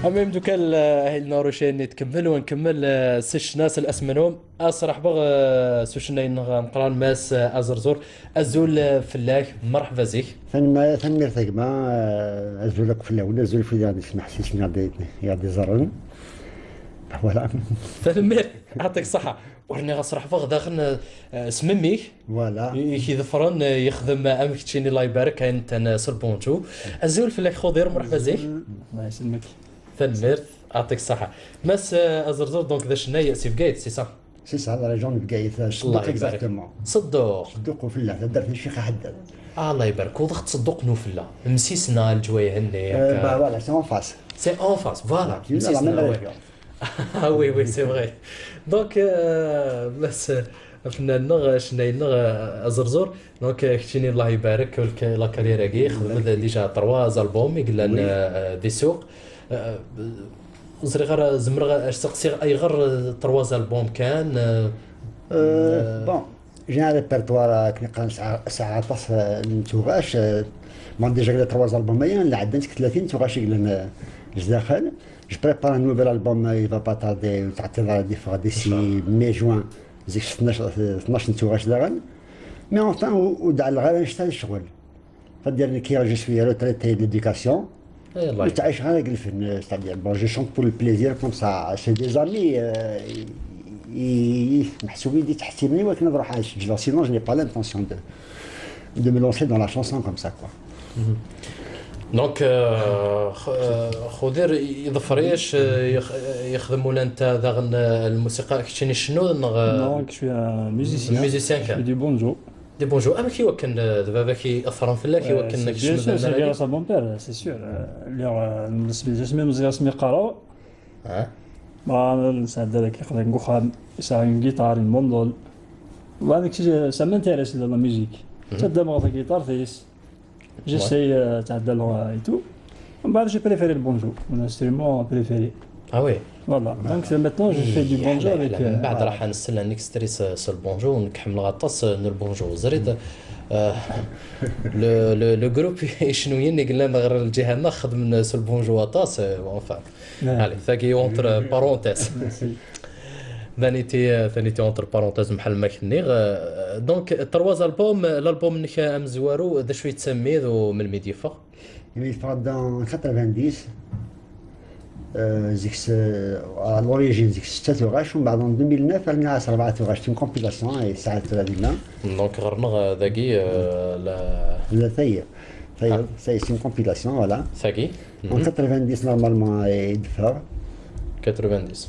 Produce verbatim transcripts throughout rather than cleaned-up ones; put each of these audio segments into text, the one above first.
Am imdukkal, eh, ahil n urucay-nni tkemmel, u nkemmel, eh, s ccna, s الأسمنوم. Ad sraḥbeɣ, eh, s ucennay-nneɣ ameqqran, Mass, eh, Aẓerẓur. Azul, eh, fell-ak, merḥba zik. Tanemma-, tanemmirt a gma, eh, azul akk fell-awen, azul fell-awen, i d-ismeḥsisen i ɣ-d-, i ɣ-d-iẓerren. Voilà. Tanemmirt, yeɛṭik ṣṣeḥḥa. Ur nniɣ ad sraḥbeɣ daɣen, eh, s memmi-k. Voilà. I, i k-iḍefren, eh, yexdem, eh, am keččini, Allah ibarek, ayen ntan, eh, s lbonǧu. Azul fell-ak Xudir, merḥba zik. Azul. Allah yesselmek. Tanemmirt, yeɛṭik ṣṣeḥḥa. Mass, eh, Aẓerẓur, donc, d acennay si Bgayet, c'est ça? C'est ça, la région de Bgayet, euh, Ṣedduq, exactement. Ṣedduq. Ṣedduq Ufella, taddart n Ccix Aḥeddad. Allah ibarek, uḍeɣ-d Ṣedduq n Ufella. Msisna leǧwayeh-nni, euh, akka. Bah voilà, c'est en face. C'est en face, voilà. Voilà, tu es dans la même région. Ah oui, oui, c'est vrai. Donc, euh, Mass, afennan-nneɣ, acennay-nneɣ, euh, Aẓerẓur. Donc, euh, keččini, Allah ibarek, la carrière-agi, xedmet déjà trois albums i yellan, euh, di ssuq. Euh, ur ẓriɣ ara, zemreɣ ad seqsiɣ ayɣer, euh, trois albums kan, euh, euh, bon, j'ai un répertoire, euh, akken qqaren, sɛiɣ, sɛiɣ aṭas, euh, n tuɣac, euh, bon, déjà les trois albums-agi, lɛeddan seg tlatin n tuɣac i yellan, euh, zdaxel. Je prépare un nouvel album, euh, il va pas tarder, ur ttɛeṭṭileɣ ara ad yeffeɣ d'ici mai, juin, zik s tnac, tnac n tuɣac daɣen. Mais enfin, ur, ur d-ɛelleɣ ara annect-a d ccɣel. C'est-à-dire, nekki, je suis retraité de l'éducation. Ur ttɛiceɣ ara deg lfen, c'est-à-dire, bon, je chante pour le plaisir, comme ça, c'est des amis, euh, i, i, meḥsub i d-ittḥettimen i wakken ad ruḥeɣ ad seǧleɣ, sinon je n'ai pas l'intention de, de me lancer dans la chanson comme ça, quoi. Donc, euh, x-, euh, Xudir, iḍfer-ik, euh, yex-, yexdem ula netta daɣen, euh, lmusiqa, keččini tcennuḍ neɣ, euh, non, je suis un musicien. Musicien kan. Je fais du banjo. Di banjo, amek i wakken, euh, d baba-k i iḍefren fell-ak i wakken ad tkecmeḍ? Bien sûr, c'est grâce à mon père, c'est sûr. Euh, lliɣ, euh, asmi, asmi meẓẓiɣ, asmi qqareɣ, ah, ma nesɛedda deg iqdan deg uxxam, yesɛa une guitare, une bandole. Wa, ça m'intéresse la musique. Ttaddameɣ tagiṭart-is. J'essaye, euh, ttɛeddaleɣ, euh, et tout. Mbeɛd, j'ai préféré le banjo, mon instrument préféré. Ah oui. Voilà. Donc, c'est maintenant, je fais du banjo avec, euh, mbeɛd, voilà, raḥ nsel un extrait s, s lbonjo, nekk ḥemmleɣ aṭas, euh, n lbonjo. Ẓriḍ, euh, le, le, le groupe icenwiyen i yellan ɣer lǧiha-nneɣ xedmen s lbonjo aṭas, euh, enfin. Allez, tagi entre parenthèses. Merci. Taniti, taniti entre parenthèses, mḥal ma k-nniɣ. Euh, donc, trois albums, l'album-nnek amezwaru, d acu yettsemmi-d u melmi d-yeffeɣ? Imi yeffeɣ-d en quatre-vingt-dix, euh, zik s-, à l'origine, zik setta tuɣac, umbeɛd en deux mille neuf, rniɣ-as rebɛa tuɣac, c'est une compilation, et ça, tura dinna. Donc, ɣer-neɣ, euh, dagi, euh, la... La, ça y est. Ça y est, ah, ça y est, c'est une compilation, voilà. Tagi. En quatre-vingt-dix, normalement, i d-teffeɣ. Quatre-vingt-dix.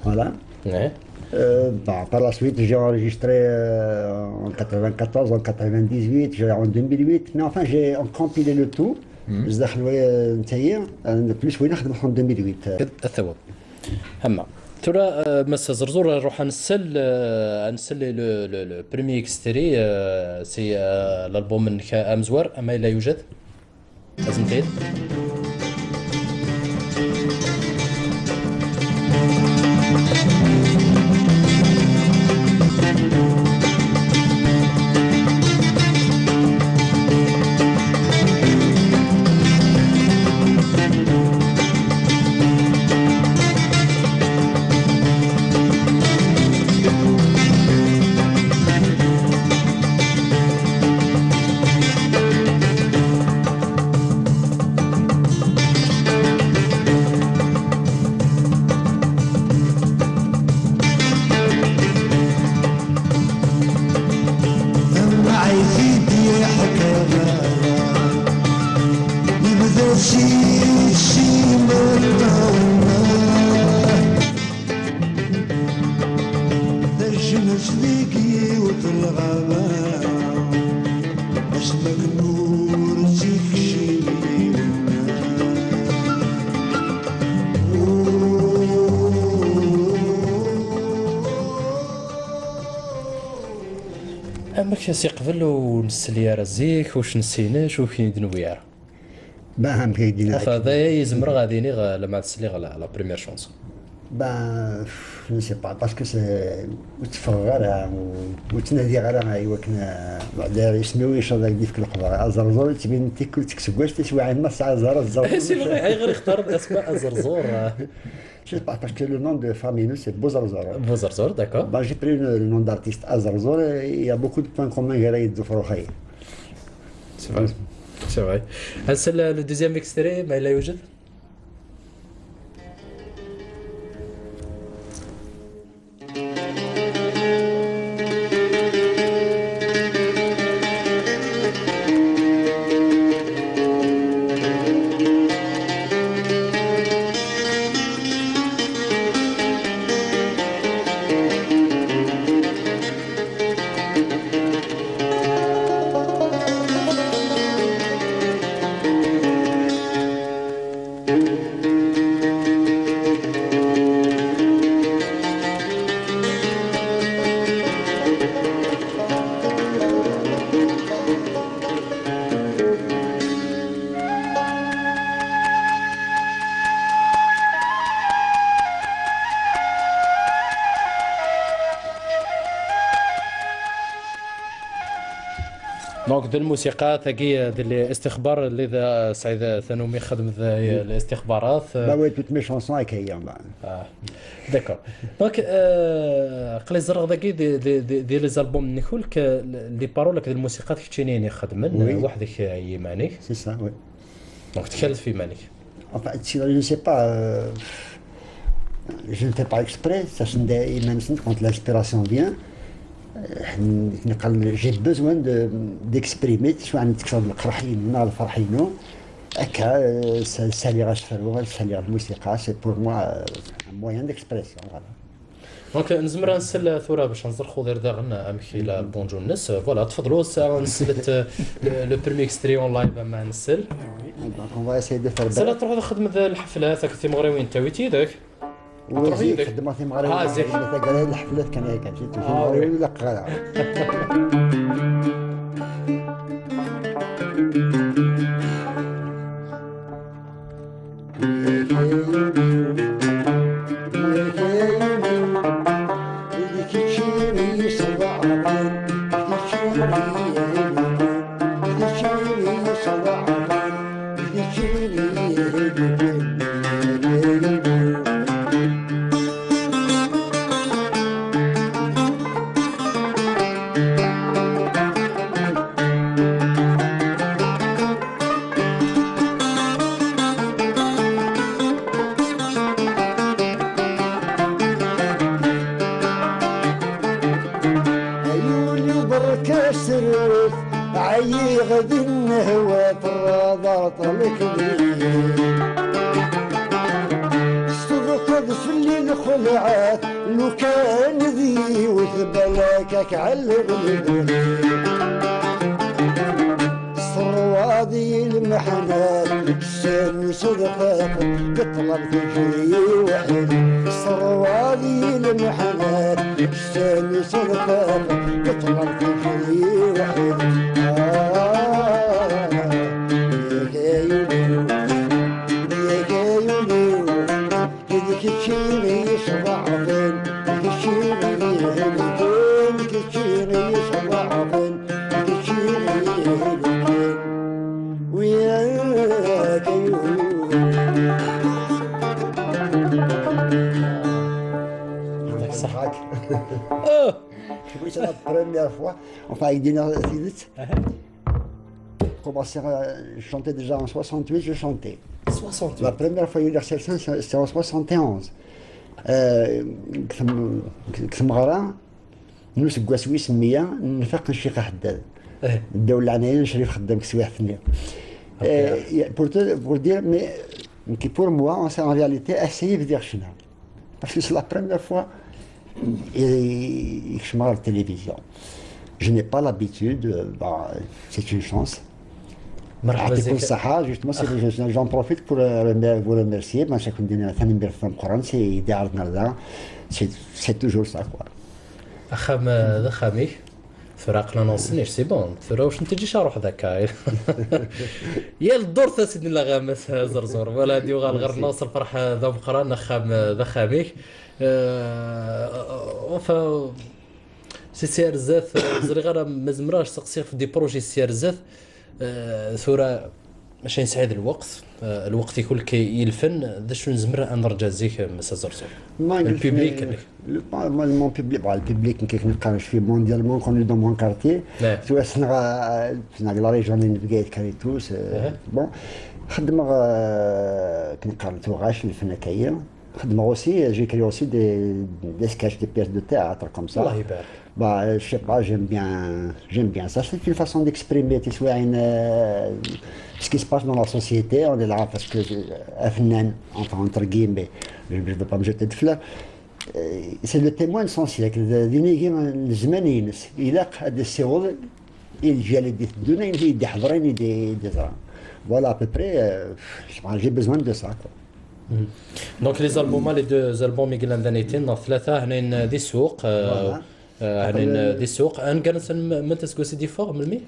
Voilà. Ouais. Euh, bah, par la suite, j'ai enregistré, euh, en quatre-vingt-quatorze, en quatre-vingt-dix-huit, j'ai, en deux mille huit. Mais enfin, j'ai compilé le tout. Mhm. Zdaxel, euh, netta-yi, euh, plus win xedmeɣ en deux mille huit. Ad taweḍ. Ama tura, euh, Mass Aẓerẓur, nruḥ ad nsel, euh, ad nsel le, le, le premier extrait, euh, c'est, euh, l'album-nnek amezwar, ama yella yujad. Aznet-t-id. Tajmilt deg yiwet n lɣaba, asma akken ur tt-ikcim yiwen. Amek as iqbel ur nsli ara zik, ur nessinec, ur k-id-newwi ara? Bah, amek ay d-yenna. Enfin, d aya i zemreɣ ad iniɣ, eh, lama tesliɣ la, la première chanson. Ben, je ne sais pas, parce que c'est, ur tteffɣeɣ ara, ur, ur ttnadiɣ ara i wakken, eh, weɛda isem-iw yecceḍ ad yefk leqder. Aẓerẓur yettbin tikkelt seg useggas, tiswiɛin ma tesɛa ẓer, aẓerẓur. C'est vrai, ayɣer i textareḍ asma Aẓerẓur? Je sais pas, parce que le nom de famille, nous, c'est Bouzarzor. Bouzarzor, d'accord. Ben, j'ai pris le, le nom d'artiste Aẓerẓur, et il y a beaucoup de points communs avec Zoufrouhaï. C'est vrai, c'est vrai. هسه le deuxième extrait, ما لا يوجد؟ Donc, d lmusiqa tagi, d listixbar اللي ذا سعيد ثانومي خدم ذا الاستخبارات. Bah ouais, toutes mes chansons avec Ayam, bah. Ah, d'accord. Donc, euh, قلي زرغ ذاكي دي, دي, دي, دي les albums نكول ك les paroles كذا الموسيقى كتشينيني خدمن Oui. وحدك يمانك. C'est ça, oui. Donc, تكلف في مانك. Enfin, si, je ne sais pas, euh, je ne fais pas exprès, ça se quand l'inspiration vient. Euh, j'ai besoin de, d'exprimer, soit un texte de القرحين ولا الفرحينو. هكا، آه، س-، سالي غاش فروغ، سالي غا الموسيقى، c'est pour moi, euh, un moyen d'expression, voilà. Donc نزمر نسل ثورة باش نزر خوضير داغن امك الى البونجو الناس. Voilà، تفضلوا سا نسلت le, le premier extrait en live اما نسل. Donc on va essayer de faire سلا بال. تروح تخدم ذا الحفلات هاك تيمغريوين تاويتي ذاك. وزيد خدمة في مغرب. اه، زيد. الحفلات كان هيك، كان شي آه، تمغرب وي. ولا قرا. عيوني برك سرت، عيغ ذي النهوة تراضى طلق لي. صدقت في اللي نخلعت، لو كان ذي وثبلكك على الغلبة. صرواضي المحنات، سن صدقك، قطلب تجري وحيد. صرواضي المحنات، سن صدقك، قطلب تجري وحيد. آه، يا يا يا يا. كتشيني صباحين، كتشيني يهمتين، كتشيني صباحين، كتشيني يهمتين. وياك يهمتين. يعطيك الصحة. شوفي، c'est la première fois. Enfin, يدينا سيدت. Commencé à chanter déjà en soixante-huit, je chantais. Soixante-huit. La première fois, il y a eu c'est en soixante et onze. Euh, كتم-، كتمغرا، نسقاس ويس مية، نفاق الشيخ حداد. إيه. الدولة عناية شريف خدام كسويح ثنيا. أوكي. Euh, pour te, pour dire, mais, pour moi, c'est en réalité, c'est يبدي غشنا. Parce que c'est la première fois يكشم على التلفزيون. Je n'ai pas l'habitude, euh, bah, c'est une chance. مرحبا يعطيكم بك. الصحة. Justement, c'est, je, j'en profite pour, euh, remer-, vous remercier. ما شكون دينا ثاني مبير في القرآن، c'est يدي عرضنا لنا. C'est, c'est toujours ça, quoi. أخام، آه، ذا خامي. Tura aql-aneɣ nesnic, c'est bon. Tura ur s-nettǧic aruḥ d akka. Yal ddurt a sidi n laɣamas Zerẓur. Wala ad yuɣal ɣer-neɣ s lferḥ d ameqqran, axxam d axxam-ik. Euh, enfin, si sya ar zdat, ur ẓriɣ ara ma zemreɣ ad seqsiɣ ɣef des projets si sya ar zdat. Euh, tura maca nesɛa d lweqt, euh, lweqt-ik ul k-, i lfen, d acu nezmer ad nerǧa zik, euh, Mass Zerẓur? Le public, le, le, pas, moi, mon public, bon, le public, كيف نقارن في mondialement, quand on est dans mon quartier, tu vois, c'est la, c'est la région de Bgayet Karitus, euh, bon, خدمة, euh, كي نقارن توغاش، الفن كاين. خدمة aussi, j'écris aussi des, des sketchs, des pièces de théâtre comme ça. الله يبارك. Bah, euh, je sais pas, j'aime bien, j'aime bien ça. C'est une façon d'exprimer, tu sais, euh, ce qui se passe dans la société. On est là parce que, euh, أفنان, enfin, entre guillemets, je ne veux pas me jeter de fleurs. Euh, c'est le témoin de son siècle. D, d inigi n zzman-ines. Ilaq ad d-yessiweḍ i lǧal i d-iteddun ayen i d-iḥeḍren, i d-, i d-yeẓran. Voilà, à peu près, euh, je pense, j'ai besoin de ça, quoi. Donc les albums, les deux albums i yellan d anayen neɣ tlata, hnin di ssuq, euh, euh, hnin di ssuq. Aneggaru-nsen, m-, meta aseggas i d-yeffeɣ, melmi?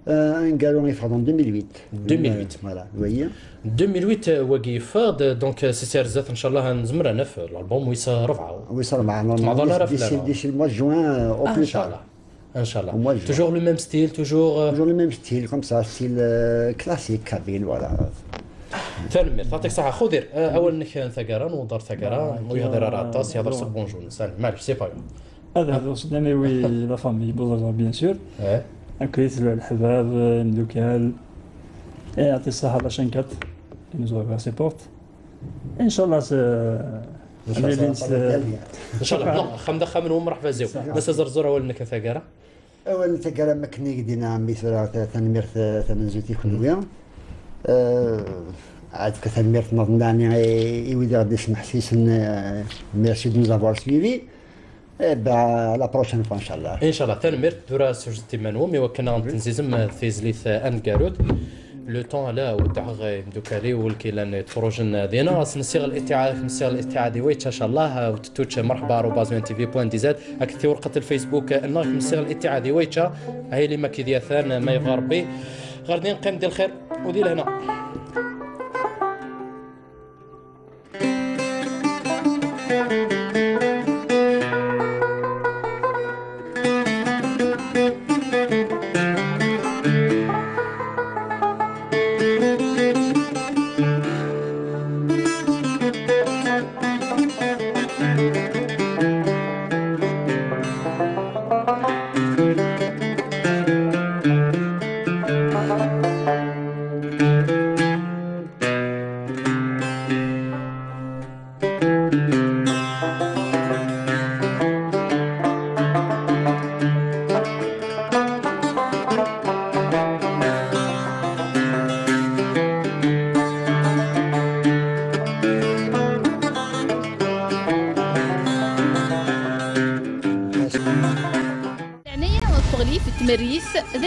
Euh, aneggaru yeffeɣ en deux mille huit. Deux mille huit. Voilà, vous voyez. Deux mille huit, euh, wagi yeffeɣ-d, donc, euh, si sya ar zdat, ncallah, nezmer ad naf l'album wis rebɛa. Wis rebɛa, normalement, d'ici, d'ici le mois de juin, euh, au plus tard. Ncallah. Inchallah. Toujours le même style, toujours, euh, toujours le même style, comme ça, style, euh, classique kabyle, voilà. Tanemmirt, yɛṭik ṣṣeḥḥa. Xudir, euh, awal-nnek n taggara, newweḍ ar taggara, ur yehḍir ara aṭas, yehḍer s bonjour, nsan, maɛlic, c'est pas grave. Ad hḍeṛ s ddam i la famille Bouzaza, bien sûr. Akked leḥbab, euh, imdukal. Et yɛṭi ṣṣeḥḥa la chaîne quatre qui nous a ouvert ses portes. Inchallah, s-, nchallah. Nchallah. Axxam d axxam-nwen, mṛeḥba ziw. Mass Zerẓur, awal-nnek n taggara. Awal n taggara, am akken i k-d-yenna mmi tura, ta-, tanemmirt, eh, tamenzut i kenwi. Eh, ɛad ka tanemmirt n Ḍennani i, i wid i ɣ-d-ismeḥsisen, eh, merci de nous avoir suivis. Eh ben, à la prochaine fois, inchallah. Inchallah, tanemmirt, tura sujjet iman-nwen, i wakken ad tenzizem, eh, tizlit, eh, aneggarut. Le temps, ala, weddeɣ, eh, imdukal-iw, ul k-ilan, eh, ttfurujun, eh, dina, ad s-nsiɣ litiɛad, ad k-nsiɣ litiɛad i wayt, inchallah, eh, ur tettuč, eh, mṛeḥba arobase un t v point d z, akked tiwerqet n Facebook, eh, nneɣ ad k-nsiɣ litiɛad i wayt, eh, a yili ma k-id-yatan, eh, ma yebɣa Ṛebbi. Ɣer din, qqim di lxir u di lehna. Leɛnaya teɣli f tmerrit d